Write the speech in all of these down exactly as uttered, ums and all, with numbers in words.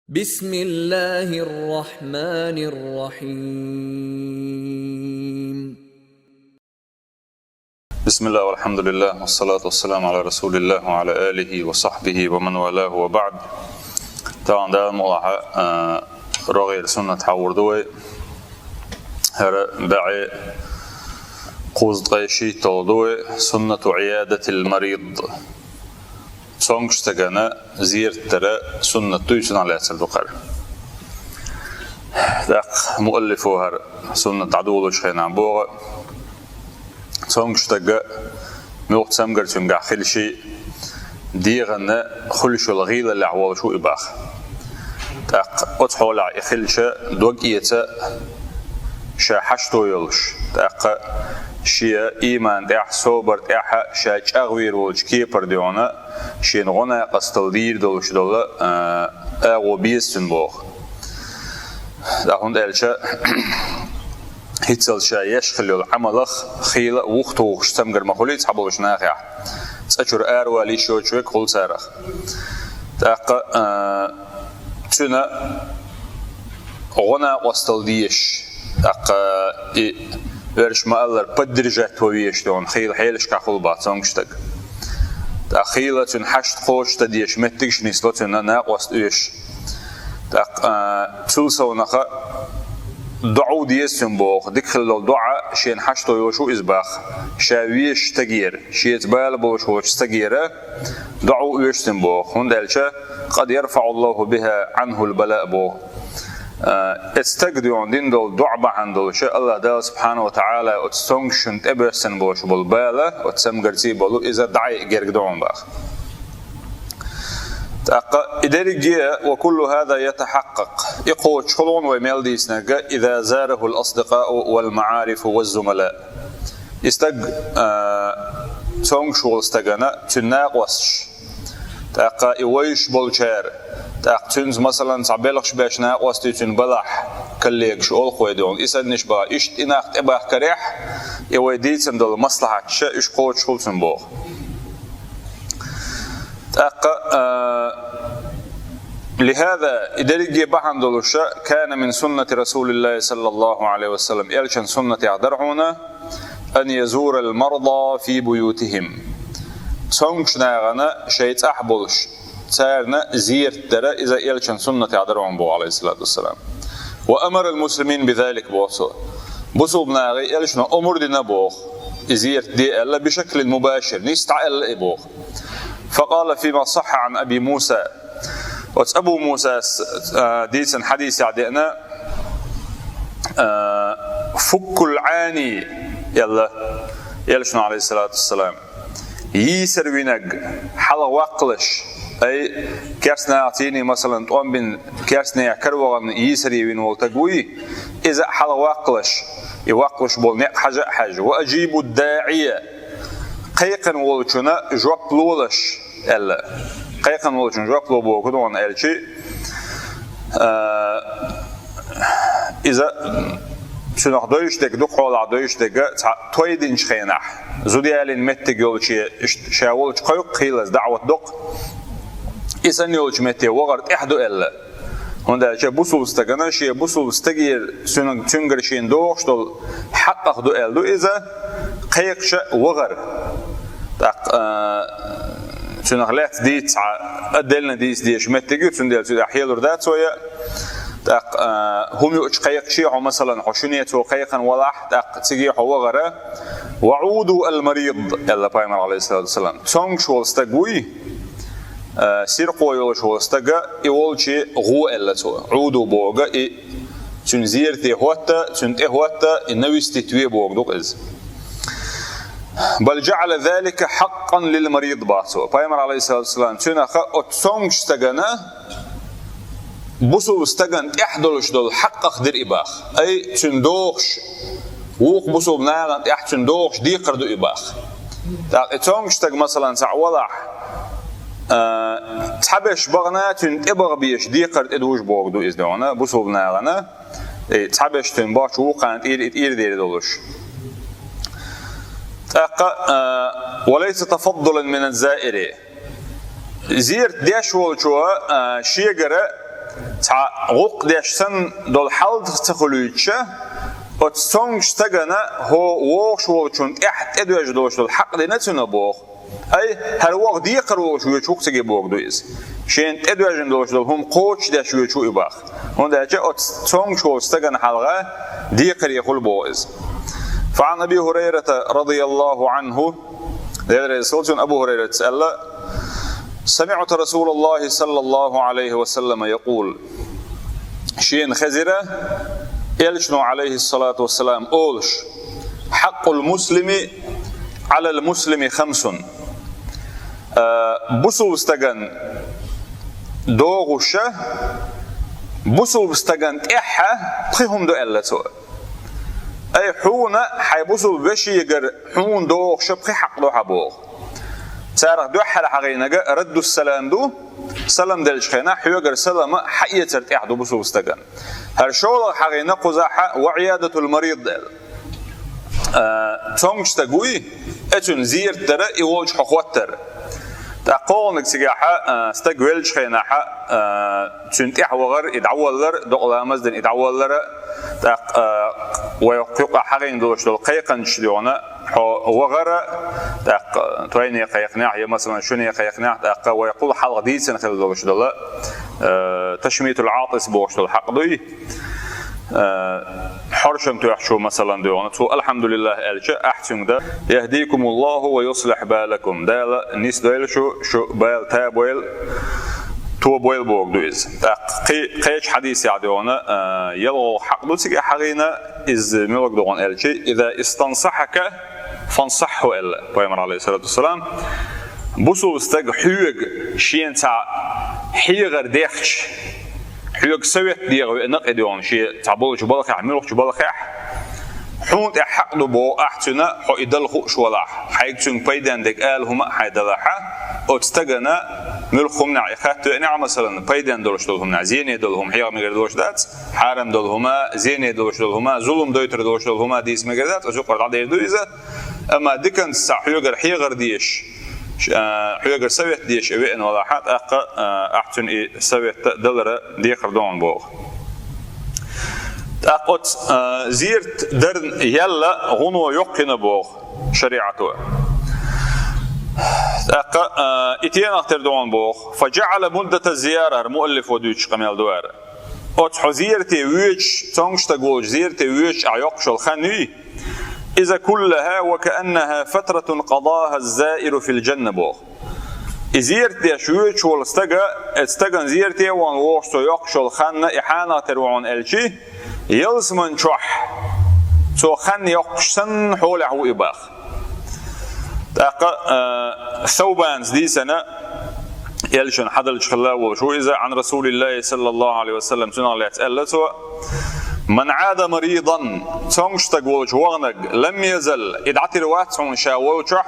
بسم الله الرحمن الرحيم. بسم الله والحمد لله والصلاة والسلام على رسول الله وعلى آله وصحبه ومن والاه وبعد. Тагӏан Дала мукъ лахь, а, рогӏера суннат хьагӏур ду вай. ХӀара бӏе кхузткъе шийтталгӏа ду вай, سنة عيادة المريض. Цомгуш стагана зерат дара суннат дуй, цунах лаьцар ду кхара. ТӀаккха муаллифо хӀара суннат дӏадолалучу хенахь боху, цомгуш стага муьлхха цамгар цуьнгахь хилча, дегӀана хуьлуш йолу гӀийлаллехь волуш ву и боху. ТӀаккха оцу хьолехь и хилча, дог эца, ша хьашто йолуш, тӀаккха шен ийман тӀехь, собар тӀехь ша чӀагӀвийр волчу кепара дуьйна, шена гӀо-накъосталла дийр долуш долу, а, агӀо беза цуьнан боху. ТӀаккха хӀунда аьлча, хӀинццалц ша еш хилла йолу Ӏамалах хийла а вухатухуш цамгар ма хуьлий цхьаболчу нахехь, цӀа чуьра аравала йиш йоцуш верг хуьлу царах. ТӀаккха, а, цуьнан гӀо-накъосталла дезаш, тӀаккха и, оьрсаша ма-аллара, поддержать ван везаш дуьйна хийла хьелашкахь хуьлу боху цомгуш стаг. ТӀаккха хийла цуьнан хьашт кхочушдан дезаш меттигаш нисло цуьнан, накъост оьшуш. ТӀаккха, а, цул совнаха доӀа деза цуьнан боху, дика хилла долу доӀа шена хьашто йолуш ву иза боху, ша везачу стагера, шеца бала болуш волчу стагера доӀа оьшу цуьнан боху, хӀунда аьлча, قد يرفع الله بها عنه البلاء боху. А, эцу стага дуьйна дина долу доӀа бахьана долуш, АллахӀ Дала субхьанаху ва таӀала оцу цомгушна тӀебоьссина болуш болу бала, оцу цамгарций болу, иза дӀайа герга ду хьуна боху. ТӀаккха и дерриге, وكل هذا يتحقق, и кхочуш хуьлу хьуна вай мел дийцинарг, إذا زاره الأصدقاء والمعارف والزملاء. И стаг, а, цомгуш волу стагана цуьнан накъосташ, тӀаккха и вевзаш болчара, тӀаккха цуьнца, масалан, цхьа белхаш беш накъостий цуьнан балахь, коллегаш олу-кх вай дуьйна, и саннаш боху, иштта и нах тӀебахкарехь, и вай дийцина долу маслахьаташ, уьш кхочуш хуьлу цуьнан боху. ТӀаккха, а, لهذا, и дерриге бахьана долуш, كان من سنة رسول الله صلى الله عليه وسلم, элчан суннатех дара хьуна, أن يزور المرضى في بيوتهم. Цомгуш нахана шайн цӀахь болуш, царна зерат дара, иза элчан суннатех дара хьуна боху, عليه الصلاة والسلام. وأمر المسلمين بذلك боху цо. Бусулба нахе элчано омра дина боху, и зерат де аьлла, بشكل مباشر, нийса дӀа аьлла и боху. فقال فيما صح عن أبي موسى. Оцу Абу Мусас, а, дийцина хьадисехь деана, а, فكوا العاني аьлла элчано, عليه الصلاة والسلام. Йийсар винарг хьалха ваккхалаш, ай, керстанаха цийний, масалан, тӀом бина керстанехь каравахана йийсаре вина волу стаг вуй, иза а хьалха ваккхалаш, и ваккхалуш болу некъ хьажа а хьаьжжа. وأجيبوا الداعي, кхайкхина волчунна жоп лолаш аьлла. Кхайкхина волчунна жоп ло боху хӀун ду аьлча, а, иза цуьнах девзаш дерг, дукха хьолахь девзаш дерг, цхьа той динчу хенахь, зуда ялийна меттиг йолче, ш-, ша волчу кхойкху хийлаза, даӀват доккху. И санна йолчу метте вахар тӀехь ду аьлла. ХӀунда аьлча бусулба стагана шен бусулба стагера цуьнан, цуьнгара шена догӀуш долу хьакъах ду аьлла ду иза, кхайкхича вахар. ТӀаккха, а, цуьнах лаьцна дийца цхьа отдельно дийца дезаш меттиг ю, цундела цу тӀехь хьелур дац вай. ТӀаккха, а, хӀума юучу кхайкхича хьо, масалан, хьо шинне цо кхайкхина валахь, тӀаккха цига хьо вахара, وعودوا المريض аьлла Пайхамара, عليه الصلاة والسلام. Цомгуш волу стаг вуй, а, сиркъо йолуш волу стага, и волче гӀо аьлла цо. Ӏуду боху и цуьнан зерате хӀотта, цуьнан тӀе хӀотта, и навестить ве боху ду-кх иза. بل جعل ذلك حقا للمريض боху цо. Пайхамара, عليه الصلاة والسلام, цуьнан ха оцу цомгуш стагана бусулба стагана тӀехь долуш долу хьакъах дира и боху. Ай, цуьнан догӀуш, вукху бусулба нахана тӀехь цуьнан догӀуш декхар ду и боху. ТӀаккха и цомгуш стаг, масалан, цхьаъ валахь, а, цхьаберш бахана, цуьнан тӀе баха безаш декхар тӀедужу боху ду иза дуьйна, бусулба нахана, и цхьаберш цуьнан бахча вукхана тӀера и тӀера дер долуш. ТӀаккха, а, وليس تفضلا من الزائر. Зерат деш волчо, а, шегара цхьа гӀуллакх деш санна долу хьал ца хуьлуьйтуш, оцу цомгуш стагана хьо вогӀуш волчунна тӀехь тӀедоьжна долуш долу хьакъ дина цунна боху. Ай, хӀара вогӀу декхар волуш воьдуш ву-кх цига бохург ду иза. Шена тӀедоьжна долуш долу хӀума кхочушдеш воьдуш ву и боху. ХӀунда аьлча оцу цомгуш волчу стагана хьалха декхаре хуьлу боху иза. فعن أبي هريرة رضي الله عنه, Делан Расул цунна Абу Хурайрата аьлла: سمعت رسول الله صلى الله عليه وسلم يقول, шена хезира Элчано, عليه الصلاة والسلام, олуш: حق المسلم على المسلم خمس. А, бусулба стагана догӀуш, бусулба стагана тӀехь пхи хӀума ду аьлла цо. Ай, хьуна хьайн бусулба вешигара хьуна догӀуш пхи хьакъ ду хьан боху. Царах дуьххьара хьахийнарг раддус-салам ду, салам деллачу хенахь хьоьгара салам хьаэцар тӀехь ду бусулба стагана. ХӀара шолгӀа хьахийнарг кхузахь وعيادة المريض аьлла. А, цомгуш стаг вуй, и цуьнан зерат дар, и волчу хьо хӀоттар. ТӀаккха кхоалгӀаниг цигахь, а, стаг веллачу хенахь, а, цуьнан тӀехь вахар, и дӀаваллар, докъа ламаз дина и дӀаваллар, тӀаккха, а, вай кху юкъахь хьахийна долуш долу кхайкхамаш догӀуш хьо вахар, тӀаккха тойне кхайкхинехь, я, масалан, шуне кхайкхинехь, тӀаккха вай кхул хьалха дийцина хила долуш долу, а, ташмитул-Ӏатис бохуш долу хьакъ дуй. Э, хьоршам тоьхчо, масалан, догӀуш, цо «Алхьамдулиллах» аьлча, ахь цуьнга дан: «يهديكم الله ويصلح بالكم». Дала нисдойла шу, шу бала табойла, тобойла бохург ду иза. ТӀаккха кхи-, кхечу хьадисехь догӀуш, э, ялхолгӀа хьакъ ду цига хьахийна, иза муьлха ду аьлча: «إذا استنصحك فانصحه», аьлла пайхамар, Ӏалайхиссалату вассалам. Бусулба стаг хьоьга шена цхьа хьехар дехча, хьоьга совет деха веана къа догӀуш, шен цхьа болчу балхехь, муьлххачу балхехь, хьуна тӀехь хьакъ ду боху ахь цуьнан, хьо и дала хууш валахь, хьайга цуьнга пайденна дерг ала хӀума а хьайн далахь, оцу стагана муьлхха хӀуманехь и хатта веанехь, масалан, пайденна долуш долу хӀуманехь, зене долу хӀума хьеха мегар долуш дац, хьарам долу хӀума, зене долуш долу хӀума, зулам дойтур долуш долу хӀума дийца мегар дац, оцу юкъара дӀадер ду иза. Амма диканца цхьа хьоьгара хьехар дезаш, ш-, а, хьоьгара совет дезаш и веана валахь, тӀаккха, а, ахь цуьнан и совет далар декхар ду хьуна боху. ТӀаккха оцу, а, зерат дарна ял гӀуно йоккха йина боху шариӀато. ТӀаккха, а, и тӀенах тера ду хьуна боху. «فجعل مدة الزيارة», муаллифо дуьйцучу къамел ду ара. Оцу хьо зерате воьдуш, цомгуш стаг волчу зерате воьдуш ахь йоккхуш йолу хан юй, иза «كلها وكأنها فترة قضاها الزائر في الجنة» боху. И зерат деш воьдуш волу стага, оцу стагана зерате вахана вогӀуш цо йоккхуш йолу хан и хьанах тера ву хьуна аьлча, ялсаман чохь цо хан йоккхуш санна хьолехь ву и боху. ТӀаккха, а, Саубанца дийцина, Элчанна хьадалча хилла волуш ву иза, «عن رسول الله صلى الله عليه وسلم», цунах лаьцна аьлла цо: «من عاد مريضا», цомгуш стаг волчу ваханарг, «لم يزل», и дӀатир вац хьуна ша волчохь,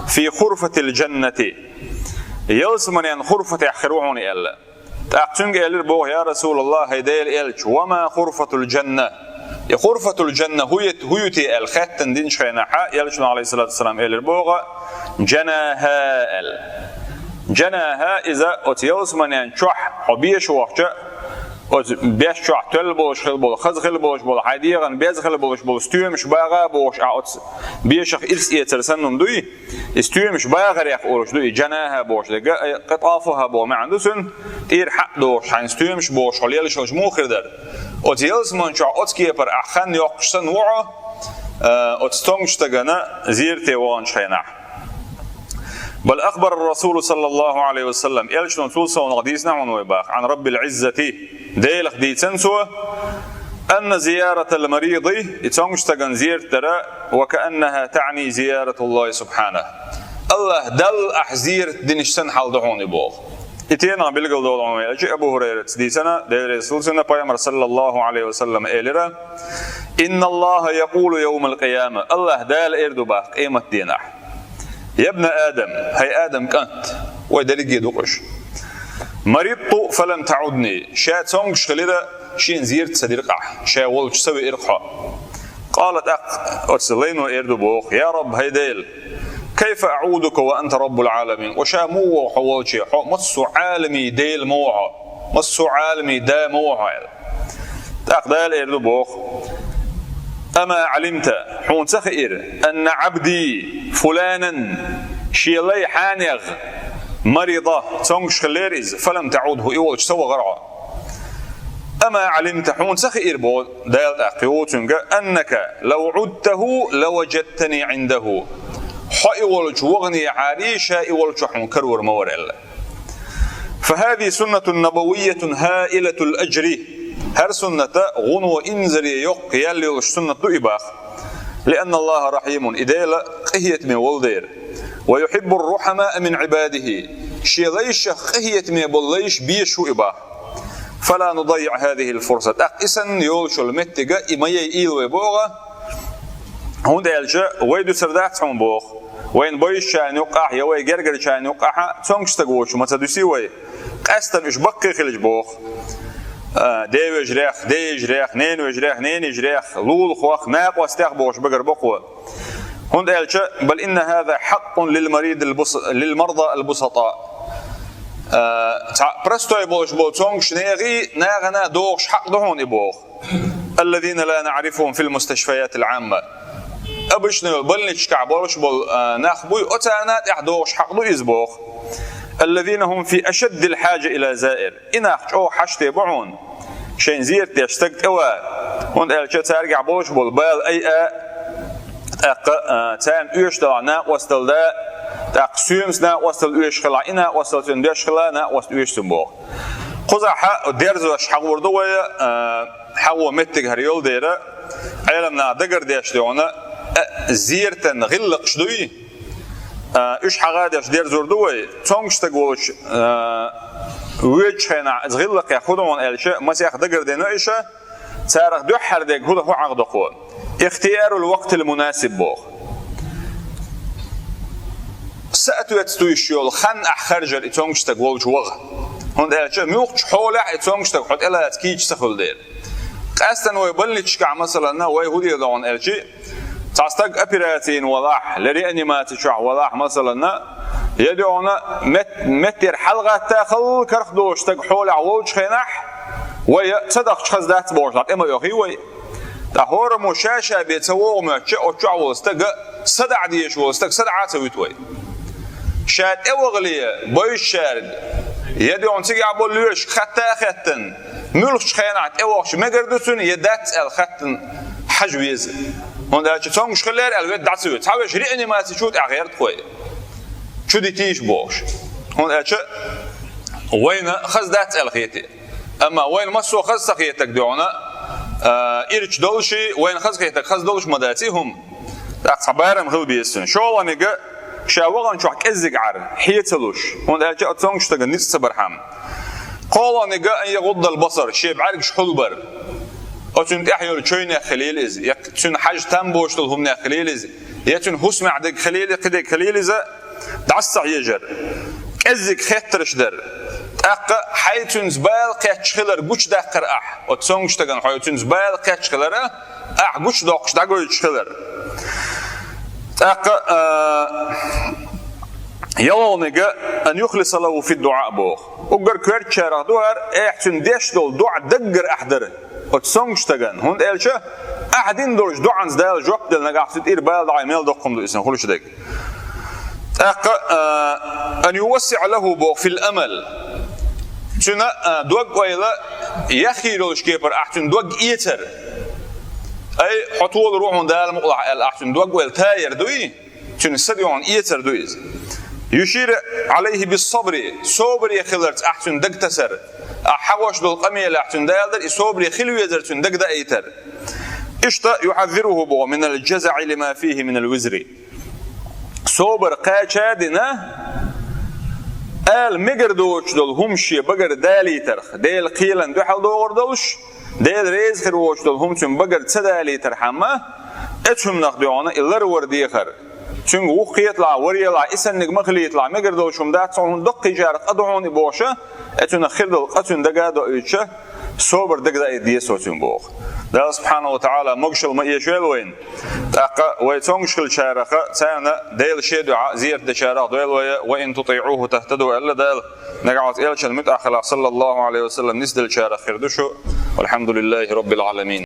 «في خرفة الجنة», ялсаманен хурфатехь хир ву хьуна аьлла. ТӀаккха цуьнга элира боху: «يا رسول الله», хӀай Делан Элча, «وما خرفة الجنة؟» И хурфатул-джанна хӀу ю-, хӀу ю те аьлла хаьттина динчу хенахь, Элчано, Ӏалайхиссалату вассалам, элира боху: «جناها», аьлла. «جناها», иза оцу ялсаманен чохь хьо беша вахча, оцу беш чохь тоьлла болуш хила болу, хаза хила болуш болу, хьайн дегӀан беза хила болуш болу стоьмаш багӀа а бохуш, ахь оцу бешах ирс эцар санна дуй. И стоьмаш багӀарех олуш ду и «джанаха» бохуш дерг, э, «къитӀафуха» боху маьӀна ду цуьнан, тӀера хьаъ дохуш, хьайн стоьмаш бохуш, хьо лелаш хилча муха хир дара. Оцу ялсаман чохь оцу кепара ахь хан йоккхуш санна ву хьо, э, оцу цомгуш стагана зерате ваханчу хенахь. «بل أخبر الرسول صلى الله عليه وسلم», Элчано цул совнах дийцина хьуна вай боху, «عن رب العزة», Делах дийцина цо, «أن زيارة المريض», и цомгуш стагана зерат дара, «وكأنها تعني زيارة الله سبحانه». АллахӀ Далла ахь зерат динарш санна хьал ду хьуна и боху. И тӀенах билгал долу хьуна вай аьлча, Абу ХӀурайрата дийцина, Делан Расул цунна, пайхамар, саллаллаху Ӏалайхи ва саллам, элира: «إن الله يقول يوم القيامة», АллахӀ Дала эр ду боху къематденахь: «يا ابن آدم», хӀай Адам кӀант, вай дерриге ду-кх уьш. «مرضت فلم تعدني», ша цомгуш хилира, шена зерат ца дира-кх ахь, ша волчу ца веира-кх хьо. «قال», тӀаккха оцу лайно эр ду боху: «يا رب», хӀай Дела, «كيف أعودك وأنت رب العالمين؟» Ва ша муха вогӀу хьо волче, хьо массо Ӏаламийн Дела ма ву хьо. Массо а Ӏаламий да ма ву хьо аьлла. ТӀаккха Дала эр ду боху: «أما علمت», хьуна ца хиира, «أن عبدي فلانا шен лай хьанех مرض, цомгуш хиллера иза, فلم تعده, и волчу ца вахара хьо. أما علمت, хьуна ца хиира, боху Дала тӀаккха йоху цуьнга, أنك لو عدته لوجدتني عنده, хьо и волчу ваханехьара, ша и волчохь хьуна карор ма вара», аьлла. فهذه سنة نبوية هائلة الأجر. ХӀара сунната гӀуно инзаре йоккха ял йолуш суннат ду и боху. لأن الله رحيم, и Дела къинхетаме волу дера. ويحب الرحماء من عباده. Шен лайшах къинхетаме болу лайш безаш ву и боху. فلا نضيع هذه الفرصة. ТӀаккха и санна йолуш йолу меттиг и ма яйийла вай боху. ХӀунда аьлча вай дуьсур дац хьуна боху. Вайна бевзачарна юккъехь я вай гергарчарна юккъехь цомгуш стаг воцуш ма ца дуьсий вай. Къаьстина уьш баккхий хилча боху. А, ден вежарех, ден йижарех, ненан вежарех, ненан йижарех, лулахох, накъостех бохуш багара бакъо. ХӀунда аьлча, بل إن هذا حق للمريض البس-، للمرضى البسطاء. А, цхьа простой болуш болу цомгуш нехий, нахана догӀуш хьакъ ду хьуна и боху. الذين لا نعرفهم في المستشفيات العامة. Обычно йолу больничкахь болуш болу, а, нах буй, оцарна тӀехь догӀуш хьакъ ду иза боху. الذين هم في أشد الحاجة إلى زائر. И нах чӀогӀа хьаштий бу хьуна шайна зерат деш стаг тӀе ван. ХӀунда аьлча цаьргахь болуш болу бала айа, тӀаккха, а, царна оьшуш далахь накъосталла да, тӀаккха соьмаца накъосталла оьшуш хилахь, и накъосталла цуьнан деш хила, накъост оьшу цуьнан боху. Кхузахь дерзош хьахор ду вай, а, хьахо меттиг хӀара йолу дера, Ӏеламнаха дагардеш дуьйна, а, зератан гӀиллакхаш дуй, а, уьш хьагӀадеш дерзор ду вай, цомгуш стаг волуш, а, воьдучу хенахь иза гӀиллакхех хӀун ду хьуна аьлча, масех дагардина иша, царах дуьххьара дерг хӀун ду хьуна хьагӀ доккхо. اختيار الوقت المناسب боху. Соответствующий йолу хан ахь харжар и цомгуш стаг волчу ваха. ХӀунда аьлча муьлххачу хьолехь и цомгуш стаг хьо тӀелаца кийча ца хуьлу дела. Къаьстина вай больничкахь, масаланна, вай хӀун дийр ду хьуна аьлчи, цхьа стаг операцийна валахь, я реанимаци чохь валахь, масаланна, я дуьйна мет-, меттера хьалагӀатта хала карах долуш стаг хьолехь волчу хенахь, вай ца дахча хаза дац бохуш, тӀе ма оьхий вай. Ткъа хӀораммо ша-ша бен ца вогӀу моьттуча, оцу чохь волу стага садаӀа дезаш волу стаг садаӀа а ца вуьту вай. Ша тӀевахале, бевзачаьрга, я дуьйна цигахь болу лоьшка хатта а хаьттина, муьлххачу хенахь тӀевахча мегар ду цуьнан, я дац аьлла хаттина хьажа веза. ХӀунда аьлча цомгуш хиллера аьлла ведда дӀа ца вуьту. Цхьа вешан реанимаци чу тӀехь гӀерта вай. Чу дитийша бохуш. ХӀунда аьлча вайна хаза дац аьлла хетий. Амма вайна массо а хаза ца хетаг дуьйна, а, ирча долуш, вайна хаза хетаг хаза долуш ма дац и хӀума. ТӀаккха цхьа барам хила беза цуьнан. ШолгӀаниг, ша ваханчохь кӀеззиг Ӏар, хье ца луш, хӀунда аьлча оцу цомгуш стагана ницкъ ца бархьама. КхоалгӀаниг, أن يغض البصر, шен бӀаьргаш хьулбар. Оцуьнан тӀехь йолу чевнех хилийла иза, я цуьнан хьажа там боцуш долу хӀуманех хилийла иза, я цуьнан хӀусамехь дерг хилийла, кхидерг хилийла иза, дӀаса ца хьежар, кӀеззиг хеттарш дар. ТӀаккха хьайн цуьнца бала кхетча хилар гучудаккхар ахь. Оцу цомгуш стагана хьо цуьнца бала кхетча хилар, ахь гучудоккхуш дӀагойтуш хилар. ТӀаккха, а, ялхолгӀаниг, أن يخلص له في الدعاء боху. Уггар коьртачарах ду хӀара, ахь цуьнан деш долу доӀа даггара ахь дара. Оцу цомгуш стагана. ХӀунда аьлча ахь дина долчу доӀанца Дала жоп делла нагахь цу тӀера бала дӀа мел доккха хӀума ду иза хуьлуш дерг. ТӀаккха, а, أن يوسع له боху في الأمل. Цуьнан, а, дог-ойла яхйийр йолуш кепара ахь цуьнан дог эцар. Ай, хьо толур ву хьуна Дала мукъалахь аьлла, ахь цуьнан дог-ойла таяр дуй, цуьнан са дуьйна эцар ду иза. يشير عليه بالصبر, собаре хиларца ахь цуьнан даг тасар. Ахь хьахош долу къамелехь цуьнан Дала дара, и собаре хила везар цуьнан даг даийтар. Иштта يحذره боху من الجزع لما فيه من الوزر. Собар кхача а дина, ала мегар доцуш долу хӀума шен багара далийтарх, Делан кхелана дуьхьал догӀур долуш, Дела реза хир воцуш долу хӀума цуьнан багара ца далийтархьама, оцу хӀуманах дуьйна и ларвар дехар. Цуьнга вуххеталахь, варелахь, и санниг ма хилийталахь, мегар долуш хӀума дац, цхьа хӀума доккхийчарах къа ду хьуна и бохуша, оцунах хир долу къа цуьнан дага а доуьйтуша, Собар дагадоаде деза цунна боху. Дала субхьанаху ва таӀала могашалла ма эшийла вайна. ТӀаккха вай цомгуш хиллачарех, царна Делан шен дуьхьа зерат дечарех дойла вай, «ва ин тутиӀуху тахтаду» аьлла Дала. Нагахь оцу элчанна муьтӀахь хилахь, саллаллаху Ӏалайхи ва саллам, нисделлачарех хир ду шу. Валхьамдулиллахи раббил Ӏаламин.